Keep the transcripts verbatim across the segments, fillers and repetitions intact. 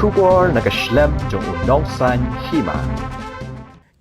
Khubor na ka shlem jong u nongsan hima.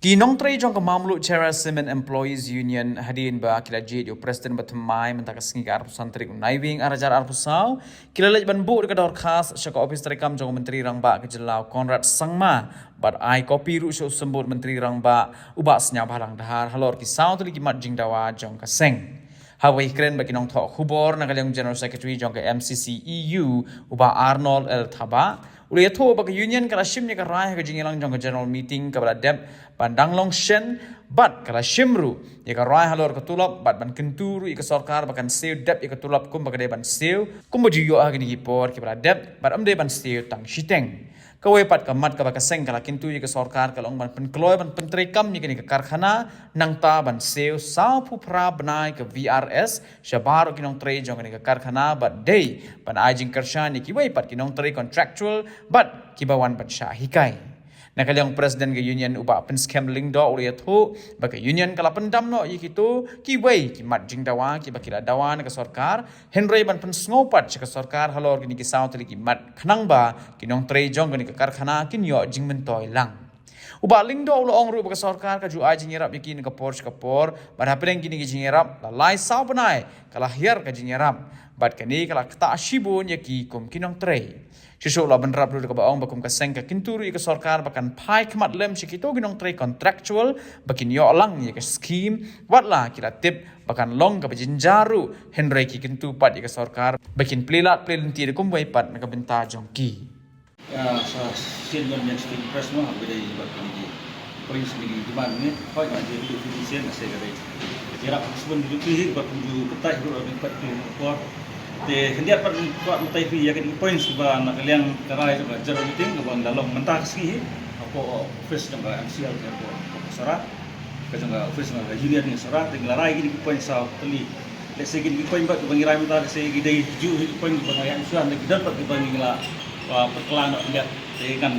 Ki nongtrei jong ka Mamluk Cherra Cement Employees Union hadien ba ki la jied ïa u president ba thymmai mynta ka sngi ka arphew san tarik u Naiwieng arhajar arphew saw, ki la leit ban buh da ka dorkhas sha ka ophis treikam jong u Myntri Rangbah ka jylla u Conrad Sangma bad ai kopi ruh sha u symbud Myntri Rangbah u Bah Sniawbhalang Dhar halor ki saw tylli ki mat jingdawa jong ka seng. Haba kren bad ki nongthoh khubor na ka liang General Secretary jong ka M C C E U u Bah Arnold L Thabah, u la ïathuh ba ka union ka la shim ïa ka rai ha ka jingïalang jong ka general meeting kaba la dep ban dang long shen bad ka la shim ruh ïa ka rai halor ka tulop bad ban kyntu ruh ïa ka sorkar ba kan siew dep ïa ka tulop kumba ka dei ban siew kumba ju ïoh ha kine ki por kiba la dep bad ym dei ban siew tang shiteng. Kawei pat ka mat kaba ka seng ka la kyntu ïa ka sorkar ka long ban pynkloi ban pyntreikam ïa kane ka karkhana nangta ban siew sawphew phra bnai ka V R S sha baroh ki nongtrei jong kane ka karkhana bad dei ban ai jingkyrshan ïa kiwei pat ki nongtrei contractual bad kiba wan ban shah hikai. Na ka liang president ka union u Bah Pynskhem Lyngdoh u la ïathuh ba ka union ka la pyndam noh ïa kito kiwei ki mat jingdawa kiba ki la dawa na ka sorkar, hynrei ban pynsngew pat sha ka sorkar halor kine ki saw tylli ki mat khnang ba ki nongtrei jong kane ka karkhana kin ïoh jingmyntoi lang. U Bah Lyngdoh u la ong ruh ba ka sorkar ka ju ai jingïarap ïa ki na ka por sha ka por bad hapdeng kine ki jingïarap la lai saw bnai ka la hiar ka jingïarap bad kane ka la ktah shibun ïa ki kum ki nongtrei. Shuh shuh la bynrap ruh da kaba ong ba kum ka seng ka kyntu ruh ïa ka sorkar ba kan phai khmat lem sha kito ki nongtrei contractual ba kin ïoh lang ïa ka skim, wat la ki la tip ba kan long kaba jynjar ruh, hynrei ki kyntu pat ïa ka sorkar ba kin plie lad plie lynti da kumwei pat na ka bynta jong ki. Ïa, sa shisien ngan ïa shisien press mo, haba dei bad kine ki points kine ki demand ne, hoi nga ju ïa shisien, nga sa ka dei. Ïarap sbun ju phi hi, bad kum ju kyntait ruh, bad kum ju por. Te khyndiat pat kwah mynta phi ïa kine ki points ba na ka liang ka rai jong ka general meeting kaba ngi la long mynta ka sngi hi hapoh office jong ka M C L, hapoh, hapoh Sohra, ka jong ka office jong ka union jong Sohra, te ngi la rai kine ki points saw tylli. Let's say kine ki point ba kiba ngi rai mynta, let's say ki dei juh ki point kiba ngi rai mynta, ki don pat kiba ngi la, ah, pynkylla noh khyndiat. Te ngan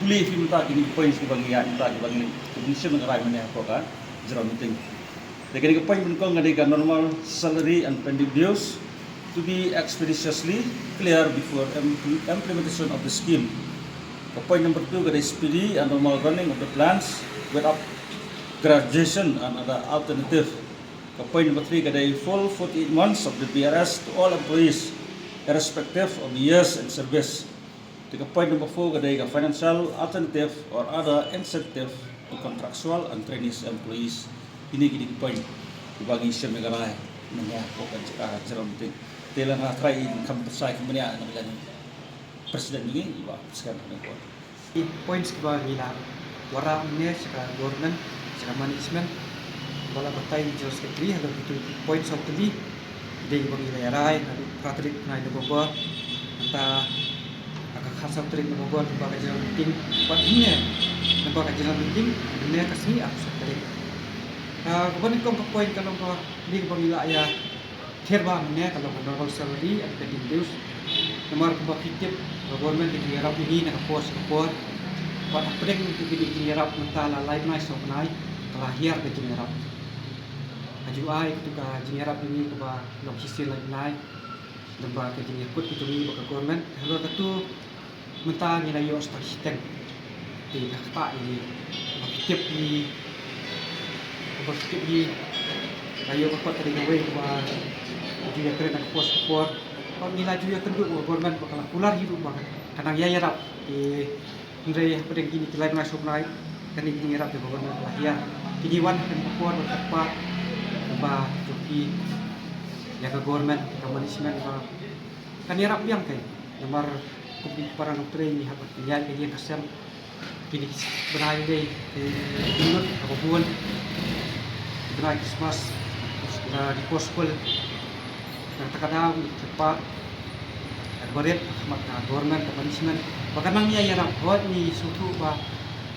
pule phi mynta kine ki points kiba ngi rai mynta, kiba ngi, kiba ngi shim rai mynne hapoh ka general meeting. Te kane ka point ba nyngkong ka dei ka normal salary and pending dues to be expeditiously clear before im-, implementation of the scheme. Ka point number two ka dei speedy and normal running of the plants without graduation and other alternative. Ka point number three ka dei full forty-eight months of the V R S to all employees, irrespective of the years in service. Te ka point number four ka dei ka financial alternative or other incentive to contractual and trainees employees. Kine ki dei ki point kiba ngi shim ïa ka rai mynne hapoh ka, ah, general meeting. Te lada nga try in kham pyrshah kumne na ka liang president jong ngi, i Bah Pynskhem Lyngdoh. Ki points kiba ngi la wanrah mynne sha ka government, sha ka management, ba la batai ïa u General Secretary halor kito ki points saw tylli. Dei kiba ngi la ïa rai naduh phra tarik bnai November, mynta ka khatsaw tarik November, namar ka general meeting. Bad mynne namar ka general meeting mynne ka sngi arphew san tarik. Ah, kaba nyngkong ka point ka long ba dei kiba ngi la ïa ther bha mynne ka long ka normal salary and pending dues. Namar kumba phi tip, ka government ka ju ïarap ïa ngi na ka por sha ka por. Bad hapdeng kito ki jingïarap mynta la lai bnai saw bnai ka la hiar ka jingïarap. Ka ju ai kito ka jingïarap ïa ngi kaba long shisien lai bnai. Namar ka jingïakut kito ngi bad ka government halor katu. Mynta ngi la ïoh sa tang shiteng. Te ka ktah ïa ngi. Ba phi tip ngi, ba phi tip ngi la ïoh ka kot ka dei kawei kaba ju ïakren ha ka por sha ka por. Bad ngi la ju ïakynduh bad ka government ba ka la kular hi ruh ba ka nang ïa ïarap. Te hynrei hapdeng kine ki lai bnai saw bnai kane ka jingïarap jong ka government ka la hiar. Te ngi wan ha kane ka por ban kyrpad ba jong phi ïa ka government, ïa ka management ba kan ïarap biang kein. Namar kum ki para nongtrei ngi hap ban pynïaid ka ïing ka sem. Kine ki bnai dei ki lut haba bun. Ki bnai Christmas, ki por skul. Nangta ka daw ngi kyrpad, eh, barit ha khmat ka government, ka management ba kan nang ïa ïarap. Hooid ngi sngewthuh ba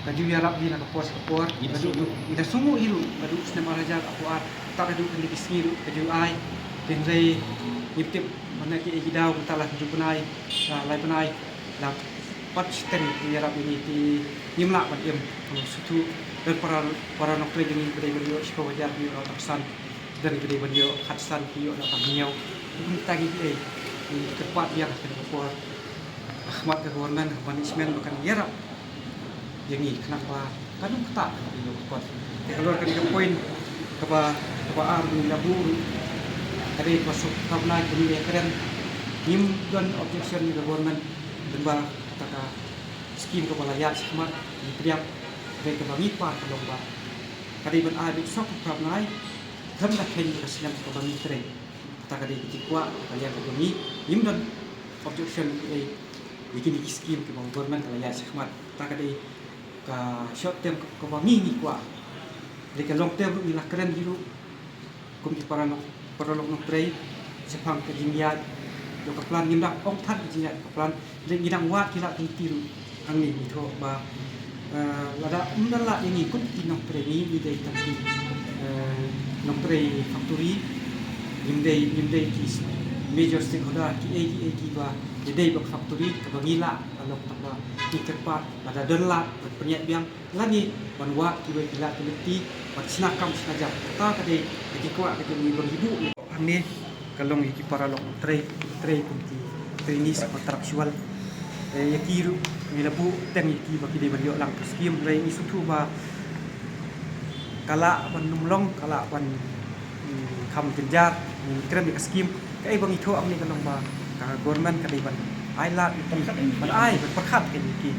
ka ju ïarap hi na ka por sha ka por. Ngi da sngewthuh, ngi da sngewthuh hi ruh naduh u snem ar hajar arphew ar tad haduh kine ki sngi ruh ka ju ai. Hynrei ngim tip mynne kiei ki daw, mynta la hynriew bnai, la lai bnai la pat shiteng ki ïarap ïa ngi, te ngim lah ban im. Ngi sngewthuh don para, para nongtrei jong ngi ba dei ban ïoh shiphew hajar ki ïoh noh tang san. Don kiba dei ban ïoh khatsan ki ïoh noh tang hynñiew. Kumta kiei kiei ngi kyrpad biang ha kane ka por. Ha Khmat ka government, ka management ba kan ïarap ïa ngi khnang ba kan ym ktah ka ïoh ka kot. Halor kane ka point kaba, kaba ar ngi la buh ruh, ka dei kaba suk ka bnai ka ngi ïa kren. Ngim don objection ïa ka government, dang ba kata ka scheme kaba la ïaid shakhmat ngi pdiang. Ka dei kaba ngi pan ka long ba ka dei ban ai beit suk ka bnai, khlem da kheiñ ka snem kaba ngi trei. Kata ka dei ka jingkwah ka liang ka jong ngi. Ngim don objection ïa, ïa kine ki scheme kiba government ka la ïaid shakhmat. Kata ka dei ka short term kaba ngi ngi kwah. Dei ka long term ruh ngi la kren hi ruh kum ki paralok, paralok nongtrei shaphang ka jingïaid jong ka plan. Ngim da ong than ka jingïaid ka plan. Lei ngi dang wad ki lad ki lynti ruh hangne, ngi thoh ba, eh, lada ym don lad ïa ngi kum ki nongtrei, ngi, ngi dei tang ki, eh, nongtrei factory, ngim dei, ngim dei ki major stakeholder, ki ei, ki ei, kiba ïadei bad factory, kaba ngi lah, ka long tang ba ngi kyrpad lada don lad ban pynïaid biang, lane ban wad kiwei ki lad ki lynti ban shna kam shna jam. Kata ka dei ka jingkwah ka jong ngi ba ngi buh hangne. Ka long ïa ki paralok trei, trei kum ki trainees contractual. Eh, ïa ki ruh ngi la buh teng ïa ki ba ki dei ban ïoh lang ka scheme. Hynrei ngi sngewthuh ba ka lah ban ym long, ka lah ban, mm, kham jynjar. Ngi kren ïa ka scheme, kaei ba ngi thoh hangne ka long ba ka government ka dei ban ai lad ïa ki, ban ai, ban pyrkhat ïa ki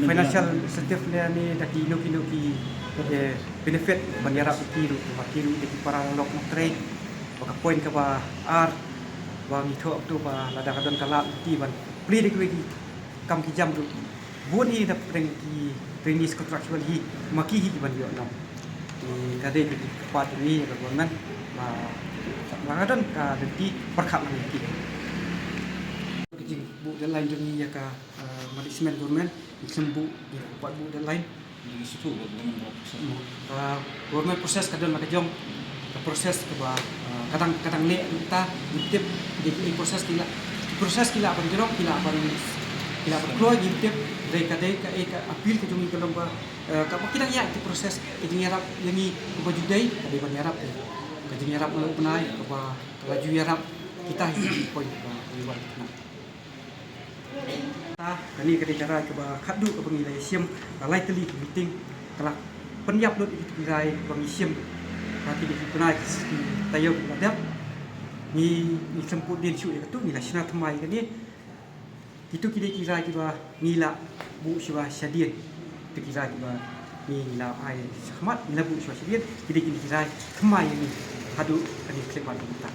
financial incentive lane da kino kino ki, eh, benefit ban ïarap ïa ki ruh, ba ki ruh dei ki paralok nongtrei. Ba ka point kaba ar ba ngi thoh tu ba lada ka don ka lad lynti ban plie da kiwei ki kam ki jam ruh, bun hi da pdeng ki trainees contractual hi, ma ki hi ki ban ïoh nong. Ka dei ka jingkyrpad jong ngi ïa ka government ba lada ka don ka lynti pyrkhat lang ïa ki. Ka jingbuh deadline jong ngi ïa ka, eh, management government, ngi shem buh, ngi pat buh deadline. Ngi shu buh government process. Ah, government process ka don la ka jong ka process kaba, ah, ka dang, ka dang leh mynta, ngim tip dei ki process ki la, ki process ki la ban jrong, ki la ban, ki la ban kloi, ngim tip. Dei ka, dei ka, eh, ka appeal ka jong ngi ka long ba, eh, kaba ki dang ïaid ki process, ka jingïarap ïa ngi kaba ju dei ka dei ban ïarap, ka jingïarap na u bnai kaba ka la ju ïarap kita hi ki point ba ngi wan na. Ta, kane ka dei ka rai kaba khatduh kaba ngi la ïa shim, la lai tylli ki meeting, ka la pynïap lut ïa ki rai ba ngi shim. Ba ki dei ki bnai ki taïew ki la dep. Ngi, ngi sngewthuh dien shuh ïa katu, ngi la shna thymmai ïa kane. Kitu ki dei ki rai kiba ngi la buh shuwa shadien. Kitu ki rai kiba ngi la ai shakhmat, ngi la buh shuwa shadien. Ki dei ki rai thymmai ïa ngi haduh kane ka khyllipmat mynta.